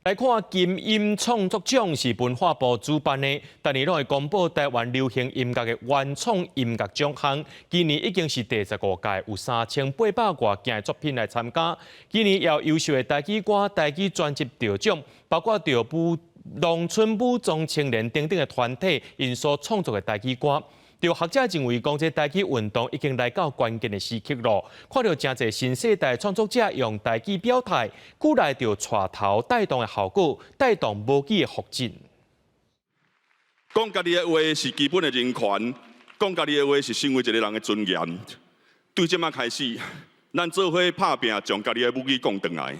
來看金音創作獎是文化部主辦的，逐年攏會公布台灣流行音樂的原創音樂獎項。今年已經是第15屆，有3800外件的作品來參加。今年也有優秀的台語歌、台語專輯得獎，包括著武農村武裝青年等等的團體，𪜶所創作的台語歌。著學者認為講，這台語運動已經來到關鍵的時刻囉。看著誠濟新世代創作者用台語表態，鼓勵著帶頭帶動的效果，帶動母語的復振。講家己的話是基本的人權，講家己的話是身為一個人的尊嚴。對這馬開始，咱做伙拍拚，將家己的母語講轉來，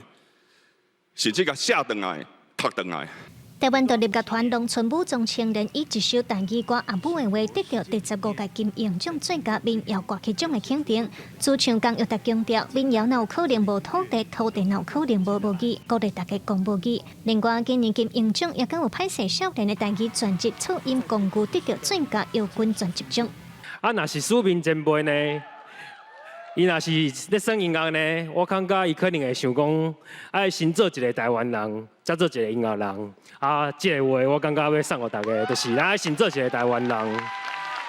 甚至共寫轉來、讀轉來。台灣獨立樂團農村武裝青年以一首台語歌《阿母的話》得著第15屆金鷹獎最佳民謠歌曲獎的肯定。主唱江玉達強調，民謠若有可能無土地，土地若有可能無母語，鼓勵大家講母語。另外，今年金鷹獎也閣有歹勢少年的台語專輯《噪音工具》得著最佳搖滾專輯獎。啊，若是書面前輩呢？伊若是咧耍音樂呢，我感覺伊可能會想講，愛先做一個台灣人，才做一個音樂人。啊，這个話我感覺欲送予大家，就是咱愛先做一個台灣人，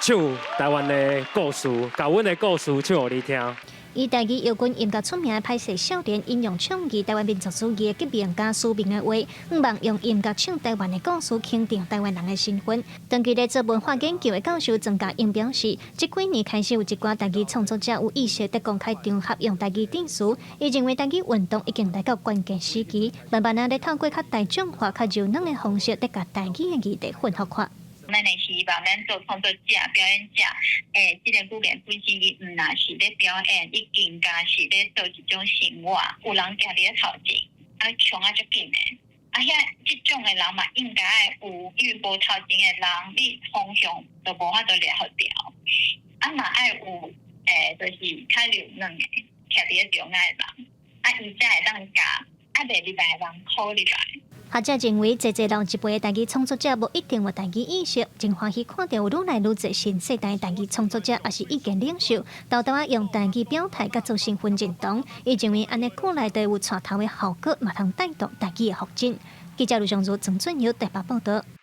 唱台灣的故事，共阮的故事唱予你聽。以台語搖滾音樂出名的歹勢少年，引用倡議台灣民族主義的革命家書明的話，向望用音樂唱台灣的故事，肯定台灣人的身份。長期咧做文化研究的教授莊家英表示，這幾年開始有一寡台語創作者有意識佇公開場合用台語填詞，伊認為台語運動已經來到關鍵時期，慢慢仔咧透過較大眾化、較柔軟的方式，佇共台語的議題混合化。咱會希望咱做創作者、表演者，這个語言本身伊毋若是咧表演，伊更加是咧做一種生活。有人行佇咧頭前，啊，衝啊足緊的，啊，遐這種的人嘛應該愛有，因為無頭前的人，你方向都無法度掠予著。啊嘛愛有，就是較柔軟的，徛佇咧中間的人，啊，伊才會當共啊袂入來的人箍入來。學者認為，濟濟老一輩的台語創作者無一定有台語意識，真歡喜看著有愈來愈濟新世代台語創作者，抑是意見領袖，沓沓仔用台語表態，佮做身份認同。伊認為按呢鼓勵就有帶頭的效果，嘛通帶動台語的發展。記者盧尚如、曾俊友台北報導。